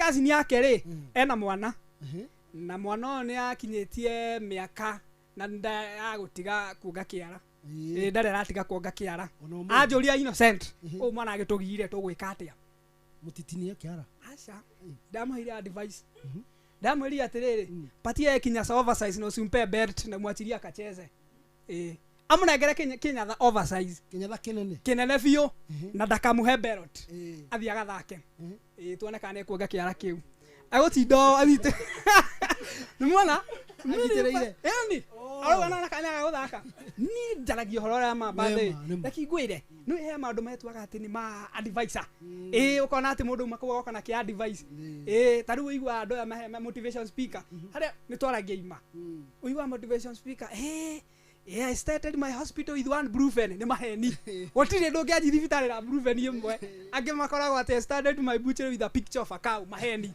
Cousin yake rĩ, ena mwana, na mwana ũyũ nĩ akinyĩtie mĩaka na ndagũtiga kuonga kĩara. Ĩ, ndarĩ aratiga kuonga kĩara. Ona ũmũthĩ. Anjũria, "Innocent, ũyũ mwana agĩtũgire tũgwĩka atĩa?" Mũtitinie kĩara. Aca, ndamũheire advice, ndamwĩrire atĩrĩrĩ, patia yeye kinyasa oversize na usimpe belt na mwachilie akacheze. Ĩ, amũnengere kinyatha oversize. Kĩnyatha kĩnene. Kĩnene biũ, na ndakamuhe belt. Athiĩ agathake. Ĩ, tuone kana nĩekuonga kĩara kĩu agũtinda o athite nĩ mwana. Anyitĩrĩire. Ĩni arauga nona kanya ga gũthaka. Niĩ njaragia ũhoro ũrĩa ma Nĩma, nĩma. reke ngwĩre, nĩ he maũndũ metuaga atĩ nĩ ma advisor. Ĩ, ũkona atĩ mũndũ uma kũu agoka na kĩa advice. Ĩ, ta rĩu ũiguaga andũ aya mahe motivation speaker, harĩa nĩ twaragia ima, ũiguaga motivation speaker, "Hey, yeah, I started my hospital with one Brufen." Nĩ maheni, gũtirĩ ndũngĩanji thibitarĩ na Brufen ĩmwe. Angĩ makoragwo atĩ, "I started my butchery with a picture of a cow." Maheni.